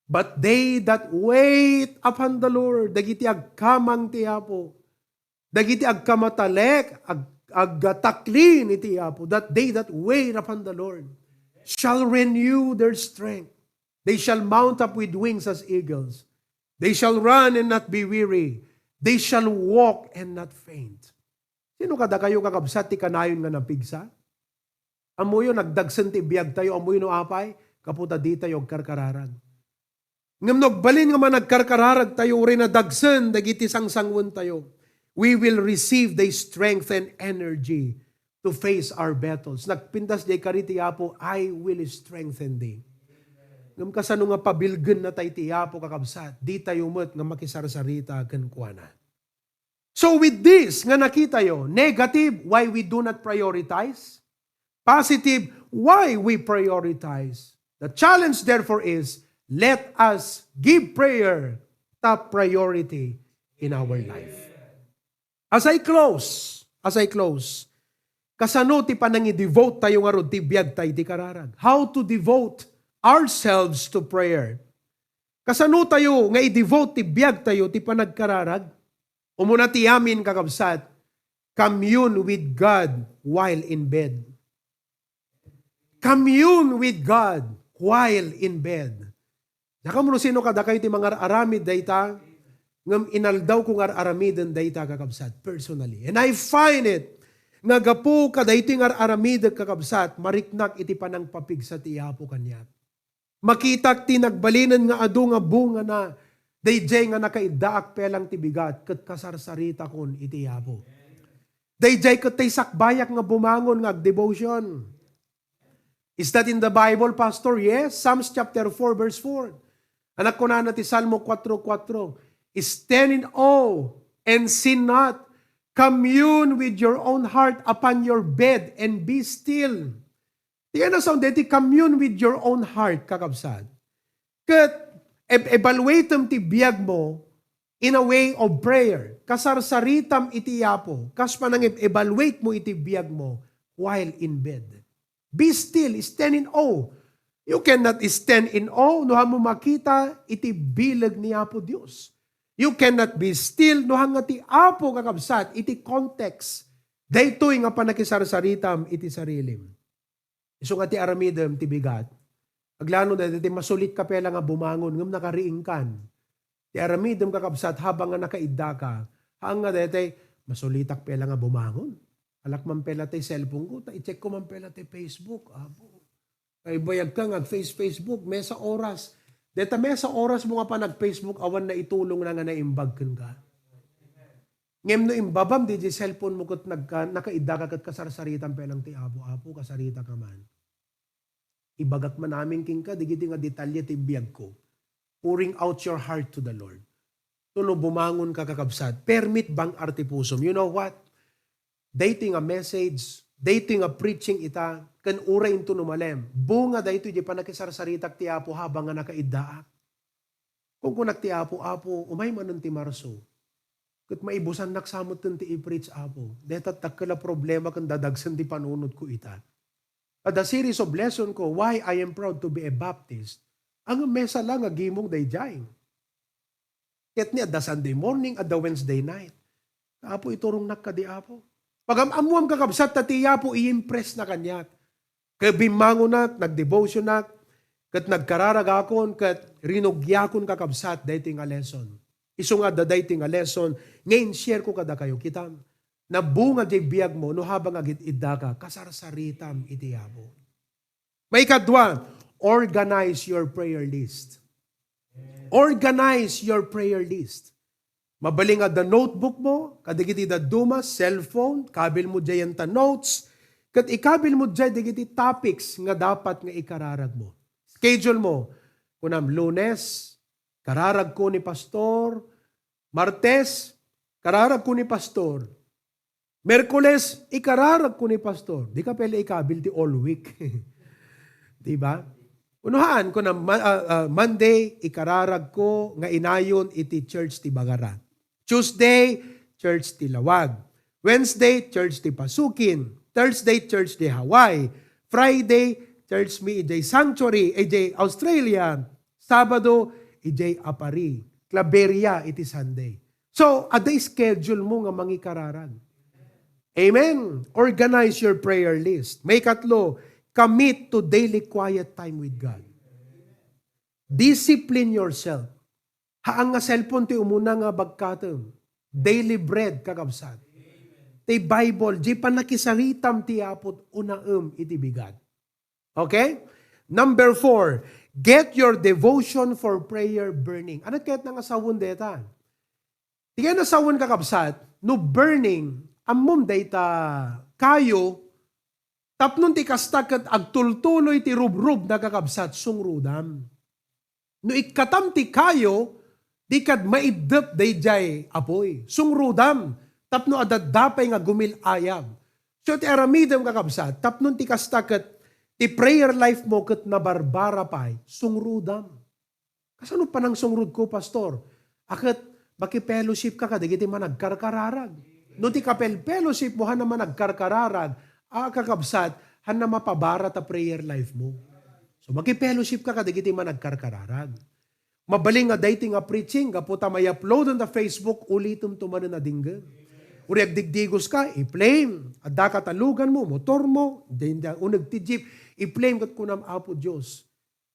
But they that wait upon the Lord, dagiti agkamang ti Apo, dagiti agkamatalek, ag-, agtaklin iti Apo, that they that wait upon the Lord shall renew their strength. They shall mount up with wings as eagles. They shall run and not be weary. They shall walk and not faint. Sino kadakayo, kakabsat, ti kanayon nga napigsa? Ammoyo, nagdagsen ti biag tayo. Ammoyo no apay? Gapu ta di tayo agkarkararag. Ngem no agbalin nga managkarkararag tayo, uray nadagsen dagiti sangsanguan tayo, we will receive the strength and energy to face our battles. Nagpintas jay kari ti Apo, "I will strengthen thee." Ngem kasano nga pabilgen na tay ti Apo, kakabsat? Di tayo met nga makisarsarita kenkuana. So with this nga nakitayo, negative, why we do not prioritize? Positive, why we prioritize? The challenge therefore is, let us give prayer top priority in our life. As I close, as I close, kasano ti panangidevote tayo ngarud ti biag tay ti kararag? How to devote ourselves to prayer? Kasano tayo nga i-devote ti biag tayo ti panagkararag? Umuna ti amin, kakabsat, commune with God while in bed. Commune with God while in bed. Diak ammo no sino kadakayo ti mangar-aramid dayta, ngem inaldaw ko nga ar-aramiden dayta, kakabsat, personally. And I find it nga gapu kadaytoy nga ar-aramidek, kakabsat, mariknak iti panangpapigsa ti Apo kaniak. Makitak ti nagbalinen nga adu nga bungana, daydiay nga nakaiddaak pelang ti bigat ket kasarsaritakon iti Apo. Daydiay ket ti sakbayak nga bumangon nga agdevotion. Is that in the Bible, Pastor? Yes, Psalms chapter four, verse four. Anak, kunana ti Salmo kuatro kuatro, "Stand in awe and sin not. Commune with your own heart upon your bed and be still." Ti ano sound deti, commune with your own heart, kakabsat. Ket ev-, evaluatem ti biag mo in a way of prayer. Kasarsaritam iti Apo, kas panang-evaluate mo iti biag mo while in bed. Be still, stand in awe. You cannot stand in awe no haan mo makita iti bileg ni Apo Dios. You cannot be still no haan nga ti Apo, kakabsat, iti context daytoy nga panakisarsaritam iti sarilim. Isu nga ti aramidem ti bigat. Aglano dayta ti masulitka pela nga bumangon ngem nakariingkan. Ti aramidem, kakabsat, habang nga nakaiddaka, haan nga dayta, "Masulitak pela nga bumangon. Alak man pela tay cellphone ko, ta i-check ko man pela tay Facebook." Apo. Ay, bayag ka nga ag-face-, Facebook, mesa oras. Dayta mesa oras mo nga panag-Facebook, awan naitulongna nga naimbag kenka. Ngem no imbabam, di, di cellphone mo ket nagka-, nakaiddaka ket kasarsaritam pelang ti Apo, "Apo, kasaritak man. Ibagak man amin kenka, dagiti nga detalye ti biag ko." Pouring out your heart to the Lord. Tuno bumangon ka, kakabsat. Permit bang-ar ti pusom. You know what? Daytoy nga message, daytoy nga preaching ita, ken uray into no malem, bunga daytoy di panakisarsaritak ti Apo habang nga nakaiddaak. Kunkunak ti Apo, "Apo, umay manen ti Marso. Ket maibusannak sa metten ti i-preach, Apo. Deta dakkel a problema ken dadagsen ti panunotko ita. Adda series of lesson ko, why I am proud to be a Baptist. Ang mesa lang nga gimong daydiay. Ket ni adda Sunday morning, adda Wednesday night. Apo, iturongnak kadi, Apo. Pagam-ammuam, kakabsat, ta ti Apo i-impress na kaniak. Ket bimmangonak, nagdevotionak, ket nagkararagakon, ket rinugiakon, kakabsat, daytoy nga lesson. Isu nga adda daytoy nga lesson nga in-share ko kadakayo. Kitam, nabunga diay biag mo no habang agid-iddaka, kasarsaritam iti Apo. Maikadua, organize your prayer list. Organize your prayer list. Mabalin nga adda notebook mo, kadagiti dadduma, cellphone, kabil mo diay ta notes, ket ikabil mo diay dagiti topics nga dapat nga ikararag mo. Schedule mo, kunam, Lunes, kararag ko ni Pastor, Martes, kararag ko ni Pastor, Merkules, ikararag ko ni Pastor. Di ka pwede ikabil ti all week. Di ba? Unuhaan ko na ma- ah, ah, Monday, ikararag ko nga inayon iti church ti Bagara. Tuesday, church ti Lawag. Wednesday, church ti Pasukin. Thursday, church ti Hawaii. Friday, church mi idiay sanctuary, idiay Australia. Sabado, idiay Apari. Claveria iti Sunday. So, adda schedule mo nga mangikararag. Amen? Organize your prayer list. Maikatlo, commit to daily quiet time with God. Discipline yourself. Haan nga cellphone ti umuna nga bagkatem. Daily bread, kakabsat. Ti Bible, di pannakisaritam ti Apo unaem iti bigat. Okay? Number four, get your devotion for prayer burning. Ano kayat nga sawen deta? Ti kayat nga sawen, kakabsat, no burning, ammom dayta kayo, tapno ti kasta ket agtultuloy ti rubrubna, kakabsat, sungrudam. No ikkatam ti kayo, di kad maiddep daydiay apuy. Sungrudam, tapno adda pay nga gumil-ayab. So, ti aramidem, kakabsat, tapno ti kasta ket ti prayer life mo ket nabarbara pay, sungrudam. Kasano panangsungrudko, Pastor? Aket, makifellowship ka kadagiti managkarkararag. No ti kafellowship mo, haan a managkarkararag, a, kakabsat, haan a mapabara ta prayer life mo. So, makifellowship ka kadagiti managkarkararag. Mabalin nga daytoy nga preaching, gapu ta mai-upload on the Facebook, ulitem to manen a dinggen. Uray agdigdigos ka, i-play. Adda katalugan mo, motor mo, dayta uneg ti jeep, i-play ket kunam, Apo Dios,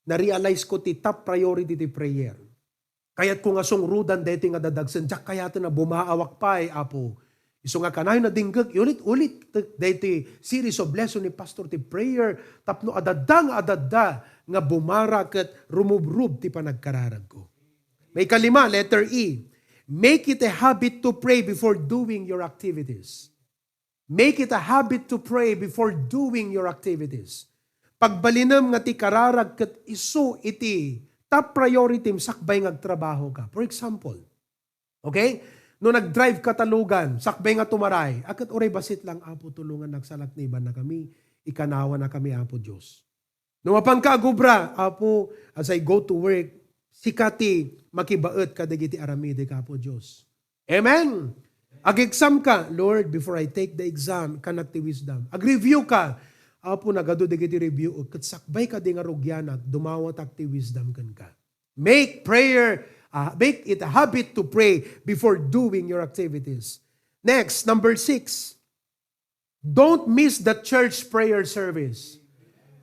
na-realize ko ti top priority ti prayer. Kayatko nga sungrudan daytoy nga dadagsen, diak kayaten a bumaawak pay, Apo. Isu nga kanayon a dinggen, ulit-ulit, daytoy series of lesson ni Pastor ti prayer, tapno adda nga adda nga bumara ket rumubrub ti panagkararagko. Maikalima, letter E, make it a habit to pray before doing your activities. Make it a habit to pray before doing your activities. Pagbalinem nga ti kararag ket isu iti top priority mo sakbay nga agtrabaho ka. For example, okay? No nag-drive ka ta lugan, sakbay nga tumaray, aket uray bassit lang, Apo, tulongannak, salaknibannakami, ikanawanakami, Apo Dios. No mapanka agubra, Apo, as I go to work, sika ti makibaet kadagiti aramidek, Apo Dios. Amen! Ag-exam ka, Lord, before I take the exam, ikkanak ti wisdom. Ag-review ka, Apo, nagadu dagiti review, ket sakbay kadi nga rugianak, dumawatak ti wisdom kenka. Make prayer, uh, make it a habit to pray before doing your activities. Next, number six, don't miss the church prayer service.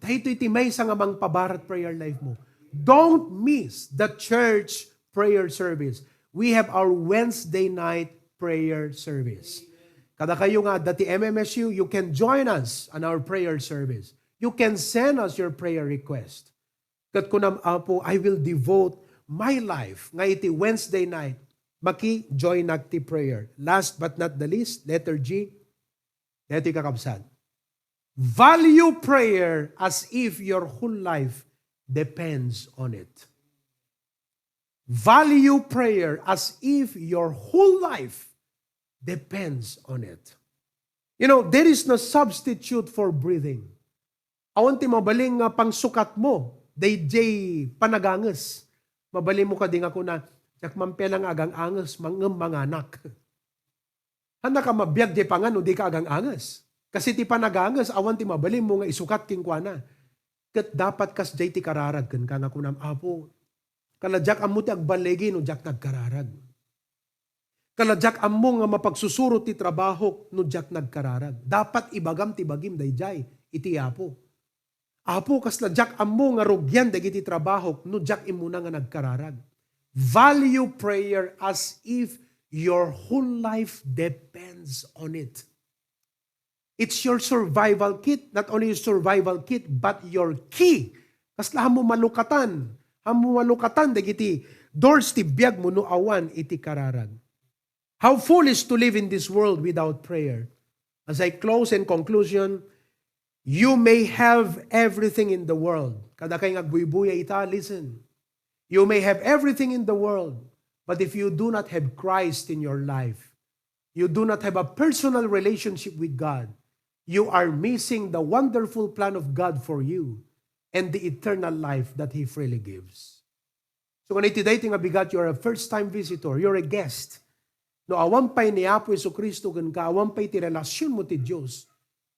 Daytoy ti maysa nga mangpabarat prayer life mo. Don't miss the church prayer service. We have our Wednesday night prayer service. Kadakayo nga adda ti M M S U, you can join us on our prayer service. You can send us your prayer request. Ket kunam, Apo, I will devote my life nga iti Wednesday night, maki-joinak ti prayer. Last but not the least, letter G, daytoy, kakabsat. Value prayer as if your whole life depends on it. Value prayer as if your whole life depends on it. You know, there is no substitute for breathing. Awan ti mabalin nga pangsukat mo, daydiay panaganges. Mabalin mo kadi nga kuna, "Diak man pay lang agang-anges, mangem manganak." Hannak a mabiag ti pangan no dika agang-anges. Kasi ti panaganges, awan ti mabalinmo nga isukat kenkuana. Ket dapat kasdiay ti kararag kenka nga kunam, "Apo, kala diak ammo ti agballigi no diak nagkararag. Kala diak ammo nga mapagsusurot ti trabahok no diak nagkararag." Dapat ibagam ti bagim daydiay iti Apo. "Apo, kasla diak ammo nga rugian dagiti trabahok no diak immuna nga nagkararag." Value prayer as if your whole life depends on it. It's your survival kit, not only your survival kit, but your key. Kasla ammo malukatan, ammo malukatan dagiti doors ti biagmo no awan iti kararag. How foolish to live in this world without prayer. As I close, in conclusion, you may have everything in the world. Kadakay nga agbuybuya ita, listen. You may have everything in the world, but if you do not have Christ in your life, you do not have a personal relationship with God, you are missing the wonderful plan of God for you and the eternal life that He freely gives. So, ngunit ti daytoy nga bigat, you're a first-time visitor, you're a guest. No awan pay ni Apo Jesu-Cristo kenka, awan pay ti relasionmo ti Dios,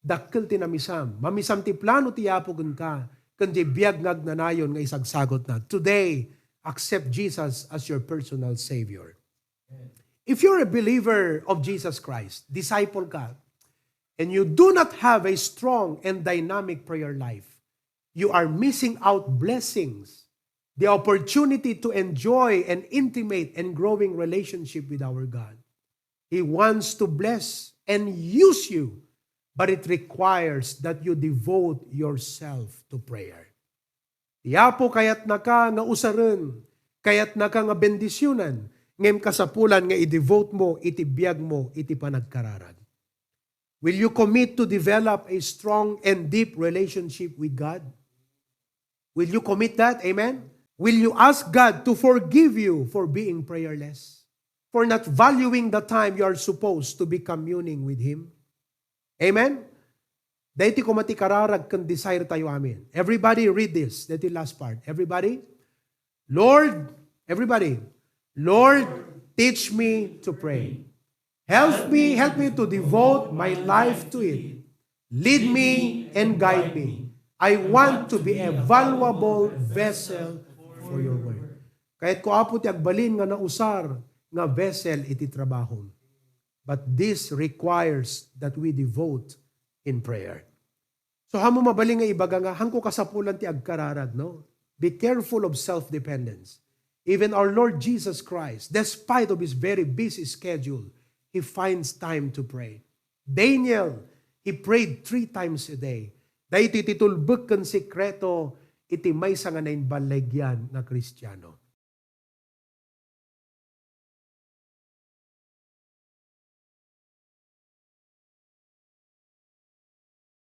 dakkel ti namisam. Mamisam ti plano ti Apo kenka, ken ti biag nga agnanayon nga isagsagutna. Today, accept Jesus as your personal Savior. If you're a believer of Jesus Christ, disciple ka, and you do not have a strong and dynamic prayer life, you are missing out blessings, the opportunity to enjoy an intimate and growing relationship with our God. He wants to bless and use you, but it requires that you devote yourself to prayer. Ti Apo kayatnaka nga usaren, kayatnaka nga bendisionan, ngem kasapulan nga i-devote mo iti biagmo iti panagkararag. Will you commit to develop a strong and deep relationship with God? Will you commit that? Amen? Will you ask God to forgive you for being prayerless? For not valuing the time you are supposed to be communing with Him? Amen? Daytoy koma ti kararag ken desire tayo amin. Everybody read this. Daytoy last part. Everybody? Lord, everybody, "Lord, teach me to pray. Help me, help me to devote my life to it. Lead me and guide me. I want to be a valuable vessel for your word." Kayatko, Apo, ti agbalin nga nausar nga vessel iti trabahom. But this requires that we devote in prayer. So, ammo mabalin nga ibaga nga, haanko kasapulan ti agkararag, no? Be careful of self-dependence. Even our Lord Jesus Christ, despite of His very busy schedule, He finds time to pray. Daniel, he prayed three times a day. Daytoy ti tulbek ken sekreto iti maysa nga naimballigyan nga Kristiano.